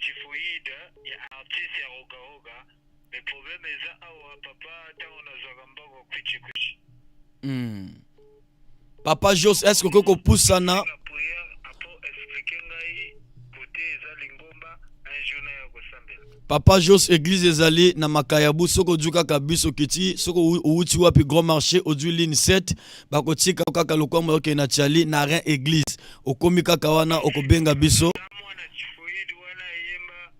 typhoïde ya artiste ya Roga Roga mais problème eza awa papa ntango nazwaka mbongo kwichi kwichi. Papa Jos, est-ce que okoki kopusana? La prière apo expliquer ngai kote eza lingomba un jour naya kosambela. Papa Jos, église ezali na Makayabu. Soki ozwi kaka bus, okiti, soki owuti wapi, grand marché, ozwi ligne 7, bakotika kaka lokwambo okende na Tiali na Rein église. Okomi kaka wana, okobenga biso. Eza mwana typhoïde wana eyemba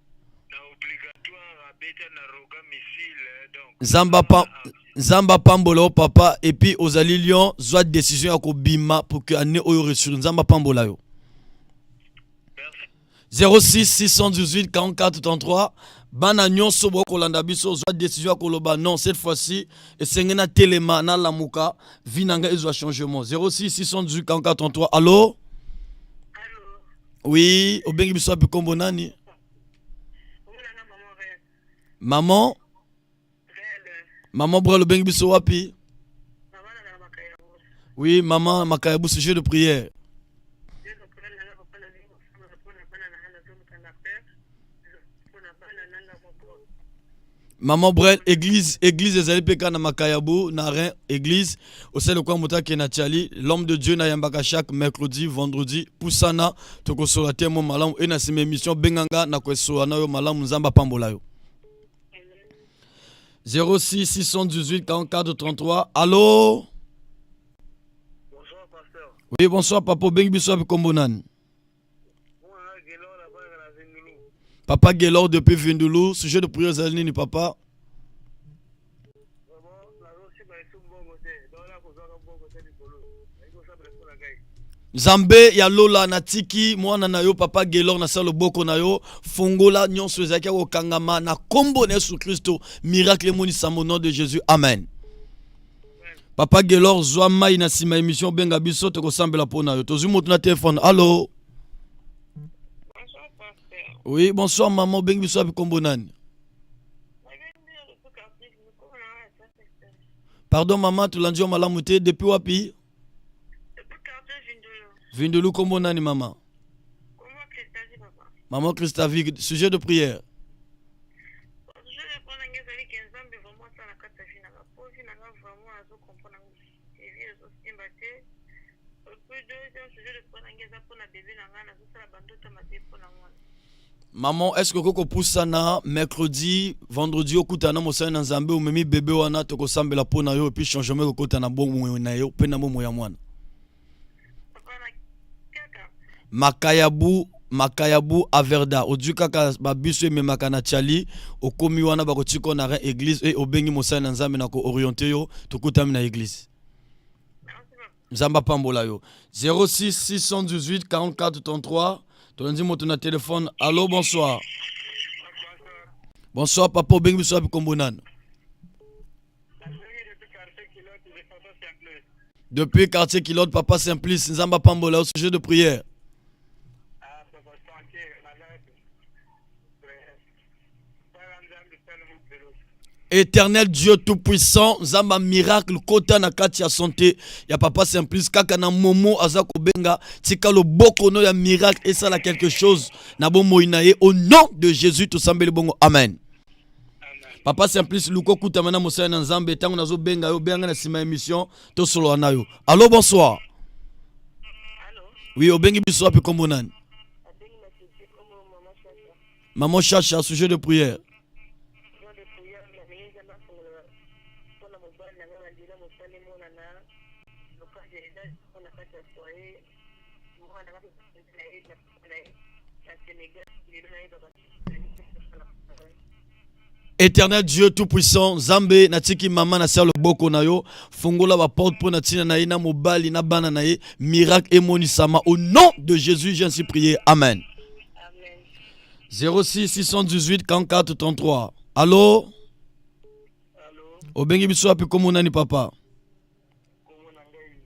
na obligatoire abeta na Roga missile donc. Nzambe apambola yo papa. Et puis ozali lion, zwa décision ya kobima pour que année oyo réussir. Nzambe apambola yo. 06 618 44 33. Bana nyonso bokolanda biso, zwa décision ya koloba non, cette fois-ci esenge na telema, nalamuka, vie na ngai ezwa changement. 06 618 44 33. Allo? Allo? Oui, obengi biso wapi, kombo nani? Omonanga maman Rel. Maman? Rel. Maman Brel, obengi biso wapi? Mama na Makayabu. Oui maman, Makayabu, sujet de prière. Nde problème nanga papa, nalingi kosambela mpona bana na nga, nazoluka na père mpona bana nanga moko. Maman Brel, église ezali mpe kaka na Makayabu na Rein église. Osali kwa moto akende na Tiali. L'homme de Dieu nayambaka chaque mercredi, vendredi. Pusana, tokosola te mo malamu e na nsima émission, benganga na kosola na yo malamu. Nzambe apambola yo. 06 618 44 33. Allo? Bonsoir pasteur. Oui, bonsoir papa, obengi biso wapi, kombo nani? Mwana Gelor abanga na Vindulu. Papa Gelor depuis Vindulu, sujet de prière ezali nini papa? Vraiment nazosimba esu mbongo te, donc nakozwaka mbongo te likolo, nayi kosambela mpo na ngai. Nzambe ya lola, natiki mwana na yo papa Gelor na sa loboko na yo. Fongola nyonso ezalaki ya kokangama na nkombo na Yesu Kristo. Miracle emonisama au nom de Jésus, amen. Papa Gelor, zwa mai na nsima émission, obenga biso, tokosambela mpo na yo. Tozwi moto na telefone. Allo? Bonsoir pasteur. Oui, bonsoir mama, obengi biso wapi, nkombo nani? Nabengi yo depuis quartier mikolo na nga ya secteur. Pardon mama, tolandi yo malamu te. Depuis wapi? Depuis quartier Vindulu. Vindulu, nkombo nani mama? Comment Christasie papa. Maman Christavi, sujet de prière. Sujet de prière nanga ezali ke Nzambe vraiment asala na kati ya vie nanga, po vie nanga vraiment nazocomprendre yango, vie ezosimba te. Et puis deuxième sujet de prière nanga eza mpona bebe na ngai, nazosala bandoto mabe mpona mwana. Maman, est ce que okoki kopusana mercredi, vendredi, okutana na mosali na Nzambe, omemi bebe wana, tokosambela mpo na yo et puis changement ekokota na bomoi na yo mpe na bomoi ya mwana. Papa, na kaka Makayabu, Makayabu Averda, ozwi kaka babiso ememaka na Tiali, okomi wana, bakotika yo na Rein église e obengi mosali na Nzambe na koorienter yo. Tokutami na église. Merci papa. Nzambe apambola yo. 06 618 44 33. Tolandi moto na telefone. Allo, bonsoir. Bonsoir papa, obengi biso wapi, kombo nani? Nabengi depuis quartier Kilote de papa Simplice. Depuis quartier Kilote, papa Simplice, Nzambe apambola yo, sujet de prière. Ah papa, santé, malade, sala Nzambe sala mokelo. Éternel Dieu tout-puissant, Nzambe miracle, kota na kati ya santé ya papa Simplice. Kaka na momo aza kobenga, tika loboko no ya miracle esala quelque chose na bomoi na ye. Au nom de Jésus tosambeli bongo, amen. Papa Simplice, luko kutama na mosali na Nzambe. Ntango nazobenga yo, benga na nsima ya émission, tosolola na yo. Allo, bonsoir. Allo? Oui, obengi biso wapi, kombo nani? Abengi na sisi kombo mama Chacha. Maman Chacha, sujet de prière. Sujet de prière, nalingi Nzambe afongola mpona mobali na ngai bandela mosala emonana, blocage eza na kati ya foyer, mwana na ye na na ye na Sénégal, lelo nayebaka. Éternel Dieu tout-puissant, Nzambe, natiki mama na sia loboko na yo. Fongola baporte mpo na ntina na ye na mobali na bana na ye. Miracle emonisama au nom de Jésus, j'ai ainsi prié, amen. Amen. 06 618 44 33. Allo? Allo? Obengi biso wapi, kombo nani papa? Kombo na ngai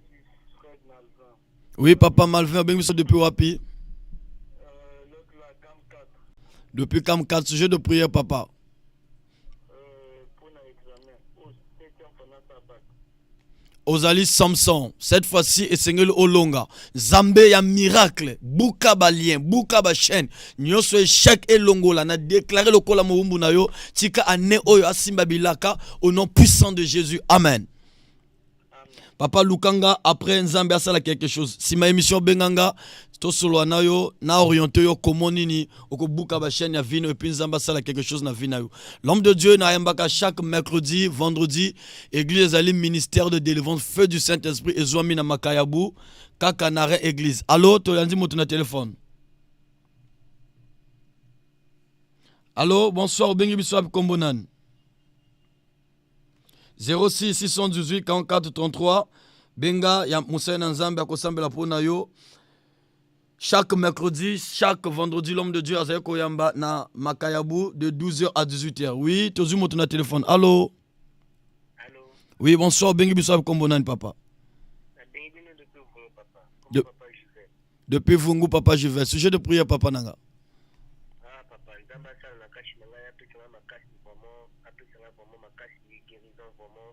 Fred Malvin. Oui papa Malvin, obengi biso depuis wapi? L'autre là, Cam 4. Depuis Cam 4, sujet de prière papa. Mpona examen au septième pendant sa bac. Ozali Samson, cette fois-ci esengeli olonga. Nzambe ya miracle, buka ba lien, buka ba chaîne, nyonso échec elongola na déclarer lokola mowumbu na yo, tika année oyo asimba bilaka au nom puissant de Jésus. Amen. Papa lukanga après Nzambe asala quelque chose. Sima émission benganga tosolola na yo na orienté yo komo nini okobuka ba chaîne ya vino et puis Nzambe asala quelque chose na vie na yo. L'homme de Dieu nayambaka chaque mercredi, vendredi, église ezali ministère de délivrance feu du Saint-Esprit ezwami na Makayabu kaka na arrêt église. Allo, toyandi moto na téléphone. Allo, bonsoir, obengi biso wapi kombo nani? 06 618 44 33 benga ya mosali na nzambe akosambela mpo na yo chaque mercredi chaque vendredi l'homme de dieu azali koyamba na makayabu de 12h à 18h oui tozwi moto na téléphone allo Allo, oui bonsoir obengi biso wapi kombo nani papa nabengi bino depuis Vungu papa. De- Comme papa Juvet. depuis vungu papa juvet sujet de prière papa nanga Ah papa, Nzambe asala na kati na ngai apesa ngai makasi vraiment, apesa ngai vraiment makasi guérison vraiment.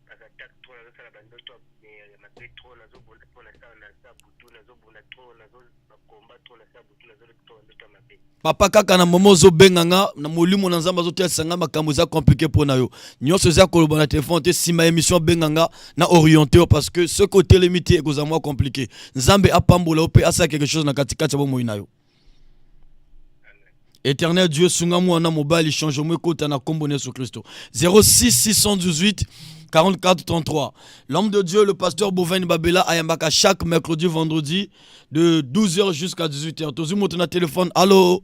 Parce attaque trop nazosala bandoto ya mabe trop nazobunda mpo nasala na sa butu nazobunda trop nazo bakomba trop na sa butu nazolota trop bandoto ya mabe. Papa kaka na momo ozobenga nga na molimo na nzambe azotalisa nga makambo eza compliqué mpo na yo nyonso eza koloba na telefone te nsima ya émission abenga nga na orienté yo parce que soki otelemi te ekozala mwa compliqué nzambe apambola yo mpe asala quelque chose na katikati ya bomoi na yo éternel dieu sunga mwana mobali changement ekota na nkombo na yesu kristo 06 618 44 33 l'homme de dieu le pasteur bovain babela ayambaka chaque mercredi vendredi de 12h jusqu'à 18h tozwi moto na téléphone allo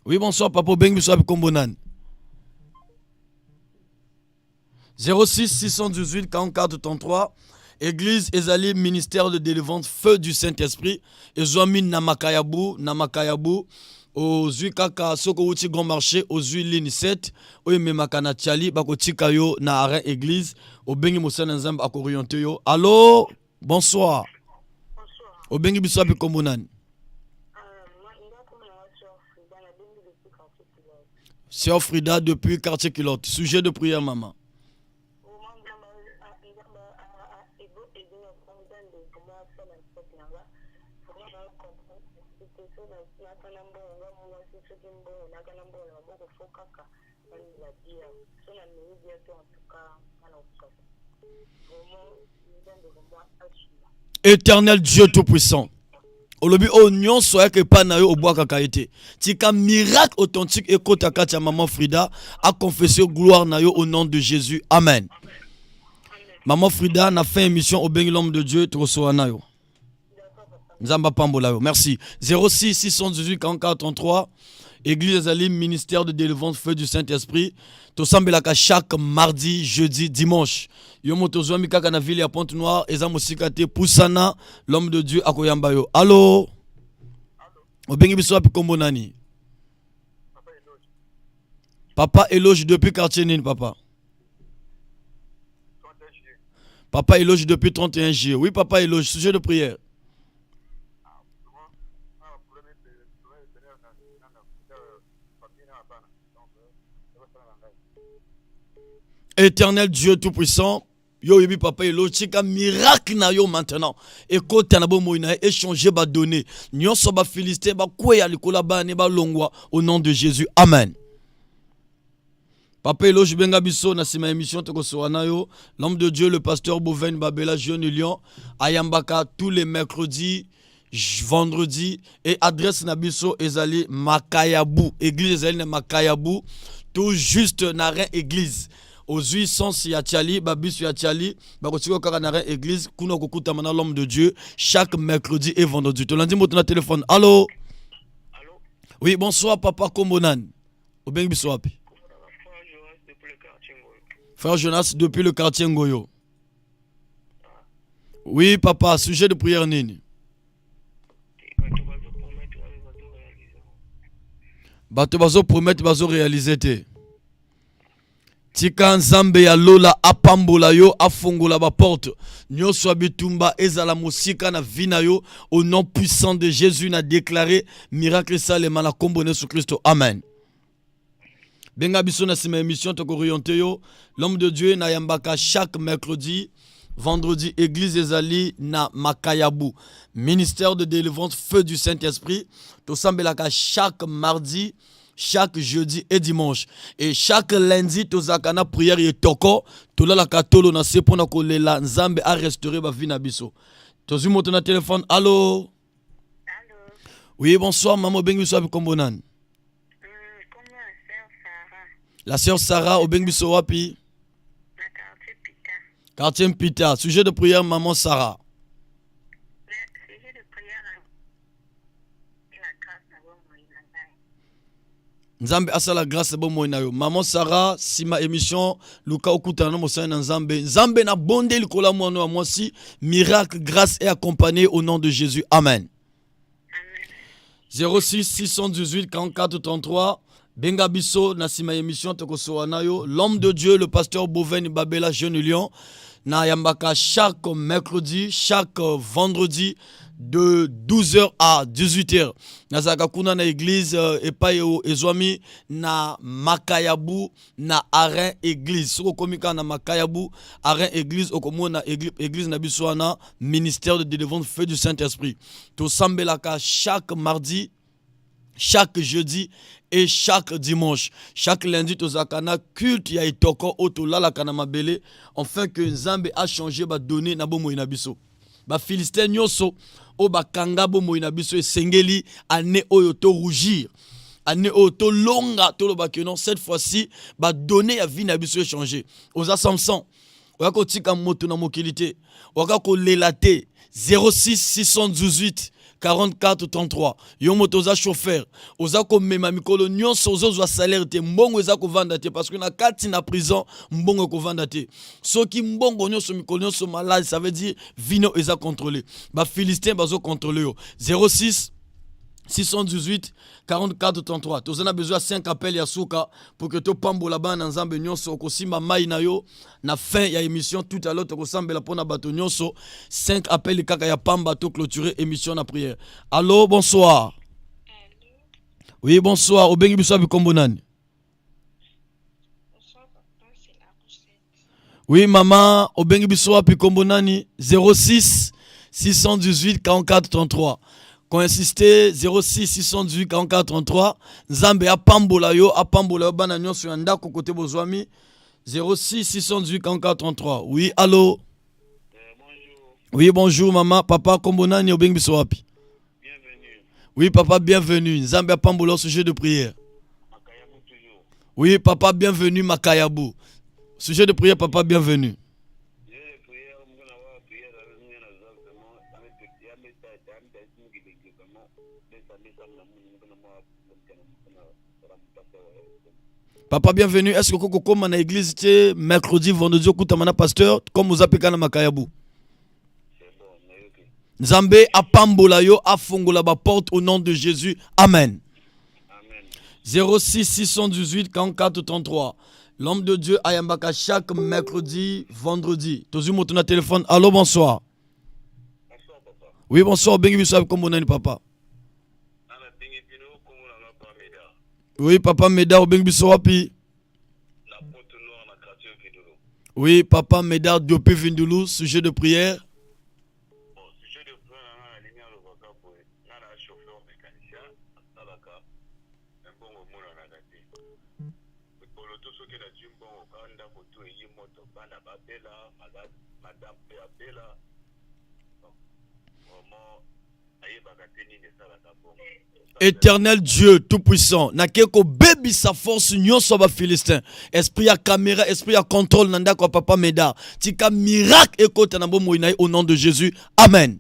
oui bonsoir papa obengi biso wapi nkombo nani 06 618 44 33 Église ezali ministère de délivrance feu du Saint-Esprit ezwami na Makayabu na Makayabu ozwi kaka soki owuti grand marché ozwi ligne 7 oyo ememaka na Tchali bakotika yo na arrêt église obengi mosali na Nzambe akoriente yo allo bonsoir Bonsoir. obengi biso wapi kombo nani Sœur Frida depuis quartier Culotte. Sujet de prière, maman. Éternel Dieu Tout-Puissant. Olobi oyo nyonso ayaka epai na yo obwakaka ye te. Tika miracle authentique ekota kati ya maman Frida aconfesse gloire na yo au nom de Jésus. Amen. Maman Frida na fin émission obengi l'homme de Dieu tokosola na yo. Nzambe apambola yo. Merci. 06 618 44 33 Église ezali ministère de délivrance feu du Saint-Esprit. Tosambelaka chaque mardi, jeudi, dimanche. Yo moto ozwami kaka na ville ya Pointe Noire eza mosika te pusana l'homme de Dieu akoyamba yo. Allo? Obengi biso wapi kombo nani? Papa Eloge depuis quartier nini papa? Papa Eloge depuis 31 juillet. Oui papa Eloge, sujet de prière. Éternel Dieu Tout-Puissant, yo oyebi papa elo tika miracle na yo maintenant ekota na bomoi na ye échanger badonné nyonso bafilistin bakweya likolo ya bana ne balongwa au nom de Jésus amen papa eloge benga biso na nsima ya émission tokosola na yo l'homme de Dieu le pasteur Boven Babela jeune lion ayambaka tous les mercredis vendredi et adresse na biso ezali Makayabu église ezali na Makayabu tout juste na rein église ozwi sens ya Tchali babiso ya Tchali bakotika kaka na rein église kuna okokutama na l'homme de Dieu chaque mercredi et vendredi tolandi moto na téléphone allo Allo, oui bonsoir papa kombo nani obengi biso wapi Frère Jonas depuis le quartier Ngoyo. Frère Jonas depuis le quartier Ngoyo oui papa sujet de prière nini Bato bazopromettre bazoréaliser. Bato bazopromettre bazoréaliser te tika nzambe ya lola apambola yo afongola baporte nyonso ya bitumba ezala mosika na vie na yo au nom puissant de Jésus na déclaré miracle esalema na nkombo na Yesu Kristo amen. Benga biso na sima émission toko orienter yo. L'homme de Dieu na yambaka chaque mercredi, vendredi église ezali na Makayabu. Ministère de délivrance feu du Saint-Esprit. Tosambelaka chaque mardi, chaque jeudi et dimanche. Et chaque lundi tozalaka na prière ya toko, tolalaka tolo na se mpona kolela Nzambe a restaurer ba vie na biso. Tozwi moto na téléphone. Allo? Allô? Oui, bonsoir maman, obengi biso wapi, kombo nani? Kombo ya sœur Sarah. La sœur Sarah, obengi biso wapi? Na quartier Pita. Quartier Mpita. Sujet de prière, maman Sarah. Le sujet de prière est la grâce na bomoi na ngai. Nzambe asala grâce bomoi na yo, maman Sarah. Nsima émission, luka okutana na mosali na Nzambe. Nzambe, na bonde likolo ya mwana ya mwasi, miracle, grâce et accompagné au nom de Jésus, amen. Amen. 06 618 44 33, benga biso na nsima ya émission, tokosowa na yo. L'homme de Dieu, le pasteur Boven Babela, jeune lion, na yambaka chaque mercredi, chaque vendredi de 12h à 18h. Nazalaka kuna na église epai oyo ezwami na Makayabu, na arrêt église. Soki okomi kaka na Makayabu, arrêt église, okomona église na biso wana, ministère de délivrance feu du Saint-Esprit. Tosambelaka chaque mardi, chaque jeudi et chaque dimanche. Chaque lundi tozalaka na culte ya etoko oyo tolalaka na mabele, enfin que Nzambe a changé ba données na bomoi na biso. Bafilistin nyonso oyo bakanga bomoi na biso, esengeli année oyo torougir, année oyo tolonga, toloba ke non, cette fois-ci ba données ya vie na biso echanger. Oza Samson, oya kotika moto na mokili te, oyaka kolela te. 06 618 44 33. Yo moto oza chauffeur, oza komema mikolo nyonso, ozozwa salaire te, mbongo eza kovanda te, parce que na kati na prison mbongo ekovanda te. Soki mbongo nyonso, mikolo nyonso malade, ça veut dire vino eza contrôlé, bafilistin bazocontrôle yo. 06 618 44 33. Toza na besoin ya 5 appel ya suka pour que topambola bana na Nzambe nyonso. Okosimba mai na yo na fin ya émission. Tout à l'heure tokosambela mpona bato nyonso. 5 appel kaka ya pamba, toclôturer émission na prière. Allo, bonsoir. Oui, bonsoir, obengi biso wapi, kombo nani? Bonsoir papa, c'est la Rosette. Oui mama, obengi biso wapi, kombo nani? 06 618 44 33. Koinsiste, 06 618 44 33. Nzambe apambola yo, apambola yo, bana nyonso ya ndako kote bozwami. 06 618 44 33. Oui, allo? Bonjour. Oui, bonjour mama, papa, kombo nani, obengi biso wapi? Bienvenue. Oui papa, bienvenue, Nzambe apambola yo. Sujet de prière? Makayabu toujours. Oui papa, bienvenue, Makayabu. Sujet de prière, papa, bienvenue. J'ai prière, mwana wa prière nga naza vraiment ya meta ya meta mokili vraiment besa besa na muni na mwa na mutasa. Papa bienvenue, est ce que okoki kokóma na église te mercredi, vendredi, okutama na pasteur comme oza mpe kaka na Makayabu? C'est bon, nayoki. Nzambe apambola yo, afongola baporte au nom de Jésus, amen. Amen. 06 618 44 33. L'homme de Dieu ayambaka chaque mercredi, vendredi. Tozwi moto na téléphone. Allo, bonsoir. Bonsoir papa. Oui, bonsoir, obengi biso wapi, kombo nani, papa? Nga nabengi bino, kombo na nga pa Meda. Oui papa Meda, obengi biso wapi? Na Pointe Noire, na quartier Vidolo. Oui papa Meda depuis Vindulu, sujet de prière? Bon, sujet de prière na nga, nalingi alobaka boye: nga na chauffeur mécanicien, asalaka me mbongo emonanaka te. Mikolo to soki nazwi mbongo kaka, ndako to eyi moto, bana babela, madame mpe abela. Vraiment ayebaka te nini esalaka bongo. Éternel Dieu tout-puissant, nake kobebisa force nyonso ya bafilistin, esprit ya caméra, esprit ya contrôle na ndako ya papa Meda. Tika miracle ekota na bomoi na ye au nom de Jésus, amen.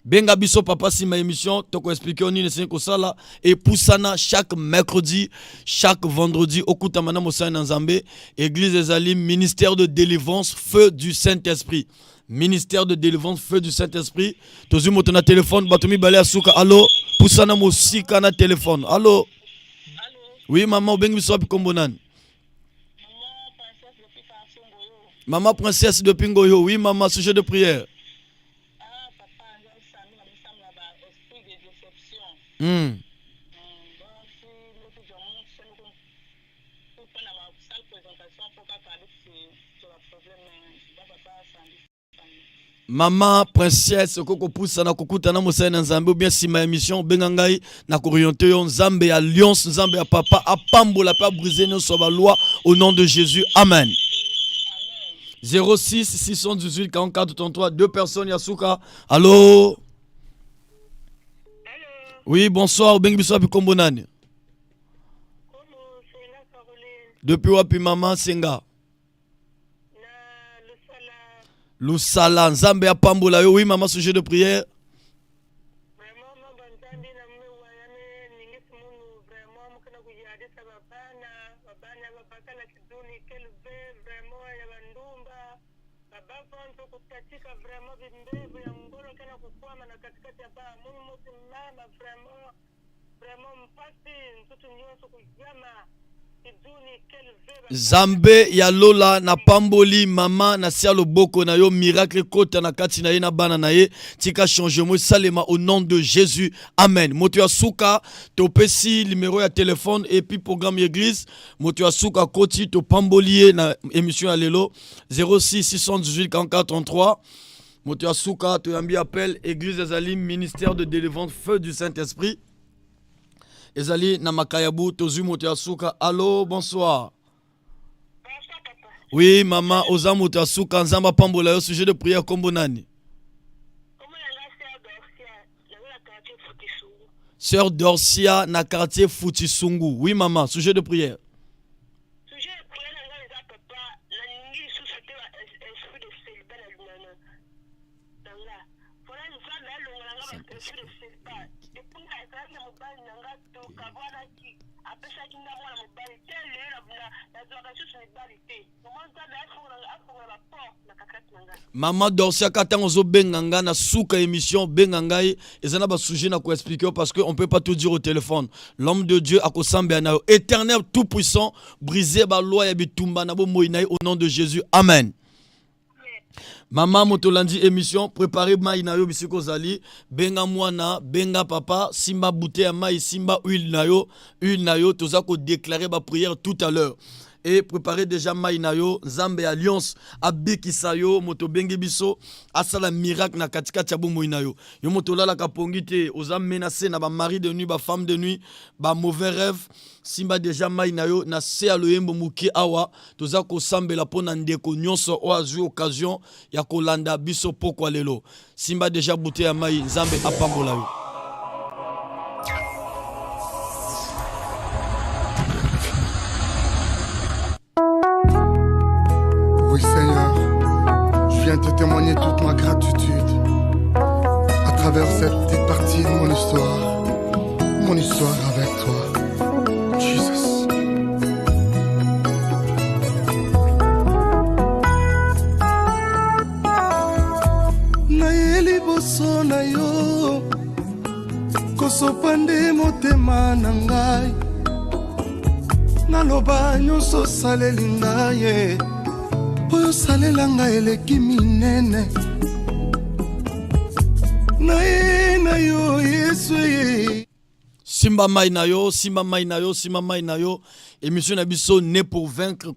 Benga biso papa nsima émission, tokoexpliquer yo nini esengi kosala. Epusana chaque mercredi, chaque vendredi, okutama na mosali na Nzambe. Église ezali ministère de délivrance feu du Saint-Esprit, ministère de délivrance feu du Saint-Esprit. Tozwi moto na telefone, bato mibale ya suka. Allo, pusana mosika na telefone. Allo? Oui mama, obengi biso wapi, kombo nani? Mama Princesse depuis Ngoyo. Oui mama, sujet de prière? Ah papa, nzambe na misambo na ba esprit de déception. Mama princesse okoki kopusana kokutana mosali na Nzambe ou bien nsima ya émission obenga ngai na kooriente yo. Nzambe ya alliance, Nzambe ya papa apambola mpe abrise nyonso ya baloi au nom de Jésus. Amen. 06 618 44 33 deux personnes ya suka. Allo? Oui, bonsoir. Obengi biso wapi, kombo nani? Depuis wapi, mama Senga? Lusala. Nzambe apambola yo. Oui mama, sujet de prière. Nzambe ya lola, napamboli mama na sia loboko na yo, miracle ekota na kati na ye na bana na ye. Tika changement esalema au nom de Jésus. Amen. Moto ya suka, topesi numero ya telefone et puis programme ya église. Moto ya suka koti, topamboli ye na émission ya lelo. 06 618 44 33, moto ya suka, toyambi appel. Église ezali Ministère de délivrance Feu du Saint-Esprit, ezali na Makayabu. Tozwi moto ya suka. Allo, bonsoir. Oui mama, oza moto ya suka. Nzambe apambola yo. Sujet de prière, kombo nani? Sœur Dorcia na quartier Futisungu. Oui mama, sujet de prière. Sujet ya prière na ngai eza, papa, nalingi lisusu te ba esprit de célibat na nga. Voilà, Nzambe alongola nga ba esprit de célibat. Depuis nga azalaki na mobali na nga, tokabwanaki, apesaki nga mwana mobali te. Lelo nazwaka lisusu mibali te. Mama, Nzambe afongola baporte na katikati na ngai. Mama Dorcia, ka ntango ozobenga nga na suka émission, benga ngai, eza na basujet na koexpliquer yo parce que on peut pas tout dire au téléphone. L'homme de Dieu akosambela na yo. Éternel tout puissant, brise baloi ya bitumba na bomoi na ye au nom de Jésus. Amen. Mama, moto olandi émission, prépare mai na yo bisika ozali. Benga mwana, benga papa, simba bouteille ya mai, simba huile na yo, huile na yo. Toza kodéclarer baprière tout à l'heure et préparer déjà mai na yo. Nzambe ya alliance abikisa yo. Moto obengi biso, asala miracle na katikati ya bomoi na yo. Yo moto olalaka pongi te, oza menacé na bamari de nuit, bafemme de nuit, bamauvais rêve, simba déjà mai na yo. Na se ya loyembo moke awa, toza kosambela mpo na ndeko nyonso oyo azwi occasion ya kolanda biso pokwa lelo. Simba déjà bouteille ya mai. Nzambe apambola yo. Oui Seigneur, je viens te témoigner toute ma gratitude à travers cette petite partie de mon histoire avec toi. Jesus. Naye liboso na yo kosopa nde motema na ngai, naloba nyonso osaleli ngai ye. Oyo osalela ngai eleki minene. Naye na yo Yesu ye. Simba mai na yo, simba mai na yo, simba mai na yo. Émission na biso Né pour vaincre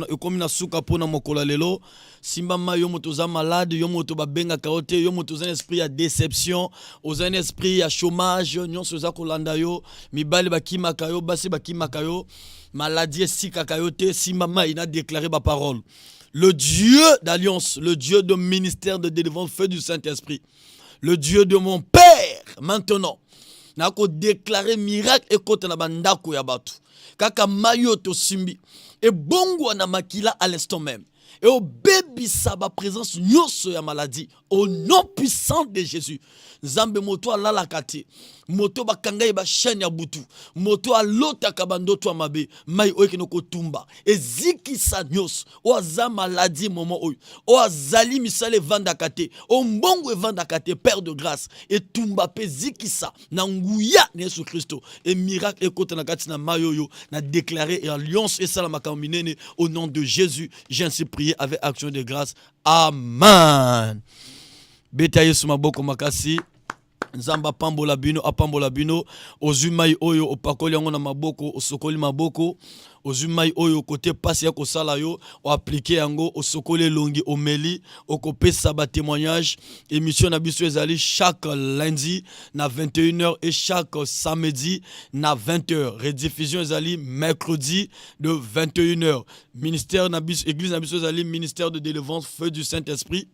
ekomi na suka mpona mokolo ya lelo. Simba mai yo moto oza malade, yo moto babengaka yo te, yo moto oza na esprit ya déception, oza na esprit ya chômage, nyonso eza kolanda yo, mibali bakimaka yo, basi bakimaka yo, maladie esikaka yo te, simba mai na déclarer baparole. Le Dieu d'alliance, le Dieu de Ministère de délivrance Feu du Saint-Esprit, le Dieu de mon père, maintenant nakodéclarer miracle ekota na bandako ya bato. Kaka mai oyo tosimbi ebongwa na makila à l'instant même, eobebisa baprésence nyonso ya maladie au nom puissant de Jésus. Nzambe, moto alalaka te, moto bakanga ye bachaîne ya butu, moto alotaka bandoto ya mabe, mai oyo ekende kotumba, ezikisa nyonso. Oyo aza maladie moment oyo, oyo azali misala evandaka te, oyo mbongo evandaka te, père de grâce, etumba mpe ezikisa na nguya na Yesu Kristo. E miracle ekota na kati na mai oyo na déclaré et alliance esala makambo minene au nom de Jésus. J'ai ainsi prié avec action de grâce. Amen. Beta Yesu maboko makasi. Nzambe apambola bino, apambola bino. Ozwi mai oyo, opakoli yango na maboko, osokoli maboko. Ozwi mai oyo, kote pasi ya kosala yo, oaplike yango, osokoli elongi, omeli, okopesa batémoignage. Émission na biso ezali chaque lundi na 21h et chaque samedi na 20h. Rediffusion ezali mercredi de 21h. Ministère na biso, église na biso ezali Ministère de délivrance Feu du Saint-Esprit,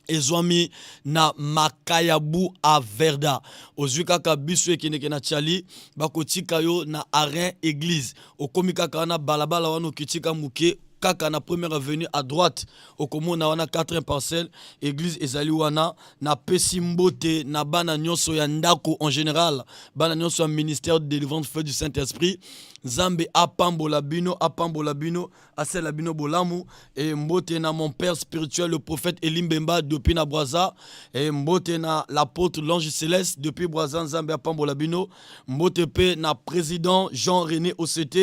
ezwami na Makayabu Averda. Ozwi kaka biso ekendeke na Chali, bakotika yo na arrêt église. Okomi kaka wana, balabala wana, okitika moke kaka na Première Avenue, à droite okomona wana 4 parcelle, église ezali wana. Napesi mbote na bana nyonso ya ndako, en général bana nyonso ya Ministère de délivrance Feu du Saint-Esprit. Nzambe apambola bino, apambola bino, asala bino bolamu. E mbote na mon père spirituel, le prophète Elimbemba depuis na Braza. E mbote na l'apôtre l'ange céleste depuis Braza. Nzambe apambola bino. Mbote mpe na président Jean-René Oct,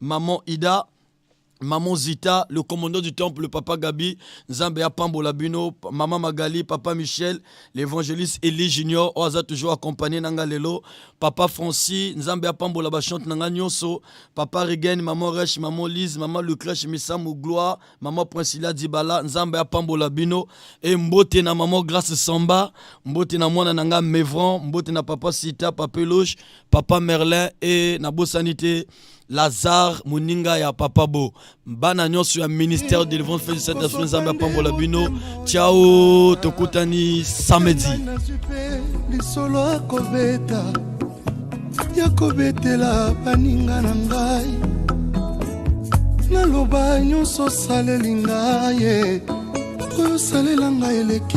maman Ida, Maman Zita, le commandant du temple, le papa Gabi, Nzambe apambola bino, Maman Magali, Papa Michel, l'évangéliste Eli Junior, oyo aza toujours accompagné na nga lelo, Papa Francis, Nzambe apambola ba chante na nga nyonso, Papa Regen, Maman Resh, Maman Lise, Maman Lucrèche Misamu Gloire, Maman Princilla Dibala, Nzambe apambola bino, et mbote na Maman Grâce Samba, mbote na mwana na nga Mevran, mbote na Papa Sita, Papa Eloge, Papa Merlin et na bosanité Lazare moninga ya Papa Bo. Bana nyonso ya Ministère de délivrance Feu du Saint-Esprit, Nzambe apambola bino. Ciao, tokutani samedi. Lisolo akobeta ya kobetela baninga na ngai, naloba nyonso osaleli ngai, oyo osalela ngai eleki.